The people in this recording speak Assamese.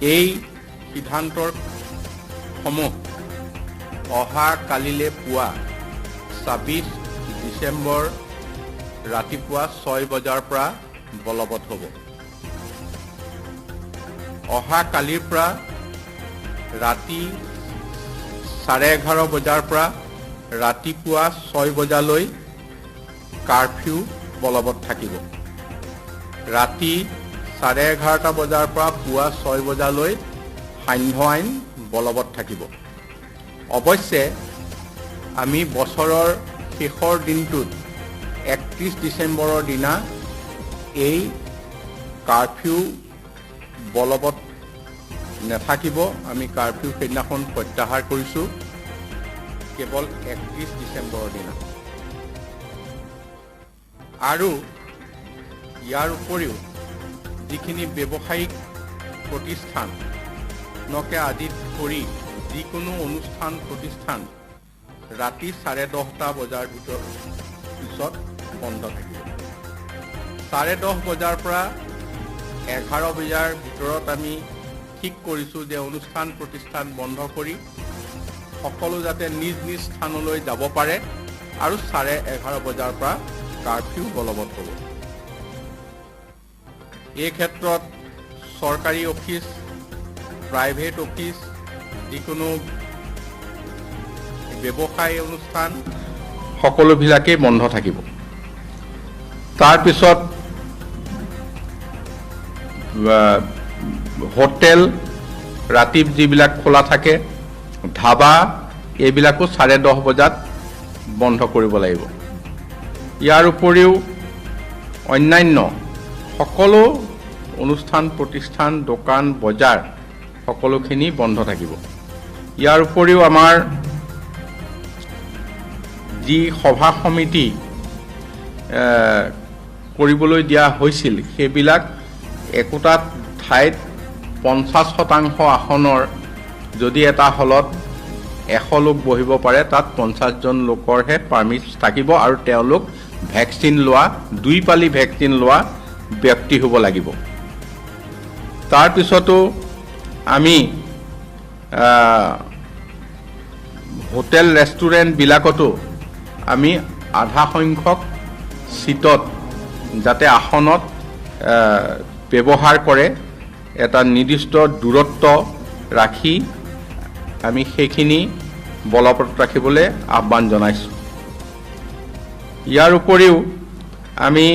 এই সিদ্ধান্তৰ সমূহ অহা কালিলৈ পুৱা 26 ডিচেম্বৰ ৰাতিপুৱা 6 বজাৰ পৰা বলবৎ হ'ব। অহা কালিৰ পৰা ৰাতি 11:30 বজাৰ পৰা ৰাতিপুৱা 6 বজালৈ কাৰফিউ বলবৎ থাকিব। ৰাতি 11:30 বজাৰ পৰা পুৱা 6 বজালৈ সান্ধ্য আইন বলবৎ থাকিব। অৱশ্যে আমি বছৰৰ শেষৰ দিনটোত 31 ডিচেম্বৰৰ দিনা এই কাৰফিউ বলবৎ নাথাকিব। আমি কাৰফিউ সেইদিনাখন প্ৰত্যাহাৰ কৰিছোঁ, কেৱল 31 ডিচেম্বৰৰ দিনা। আৰু ইয়াৰ উপৰিও যিখিনি ব্যৱসায়িক প্ৰতিষ্ঠানকে আদি কৰি যিকোনো অনুষ্ঠান প্ৰতিষ্ঠান ৰাতি 10:30 বজাৰ ভিতৰত পিছত বন্ধ থাকিব। 10:30 বজাৰ পৰা 11 বজাৰ ভিতৰত আমি ঠিক কৰিছোঁ যে অনুষ্ঠান প্ৰতিষ্ঠান বন্ধ কৰি সকলো যাতে নিজ নিজ স্থানলৈ যাব পাৰে আৰু 11:30 বজাৰ পৰা কাৰফিউ বলবৎ হ'ব। এই ক্ষেত্ৰত চৰকাৰী অফিচ, প্ৰাইভেট অফিচ, যিকোনো ব্যৱসায় অনুষ্ঠান সকলোবিলাকেই বন্ধ থাকিব। তাৰপিছত হোটেল, ৰাতি যিবিলাক খোলা থাকে, ধাবা, এইবিলাকো 10:30 বজাত বন্ধ কৰিব লাগিব। ইয়াৰ উপৰিও অন্যান্য সকলো অনুষ্ঠান প্ৰতিষ্ঠান, দোকান বজাৰ সকলোখিনি বন্ধ থাকিব। ইয়াৰ উপৰিও আমাৰ যি সভা সমিতি কৰিবলৈ দিয়া হৈছিল, সেইবিলাক একোটা ঠাইত 50% আসনৰ, যদি এটা হলত 100 লোক বহিব পাৰে, তাত 50জন লোকৰহে পাৰ্মিট থাকিব আৰু তেওঁলোক ভেকচিন লোৱা, দুই পালি ভেকচিন লোৱা ব্যক্তি হ'ব লাগিব। তাৰপিছতো আমি হোটেল ৰেষ্টুৰেণ্টবিলাকতো আমি আধা সংখ্যক চিটত যাতে আসনত ব্যৱহাৰ কৰে, এটা নিৰ্দিষ্ট দূৰত্ব ৰাখি আমি সেইখিনি বলবৎ ৰাখিবলৈ আহ্বান জনাইছোঁ। ইয়াৰ উপৰিও আমি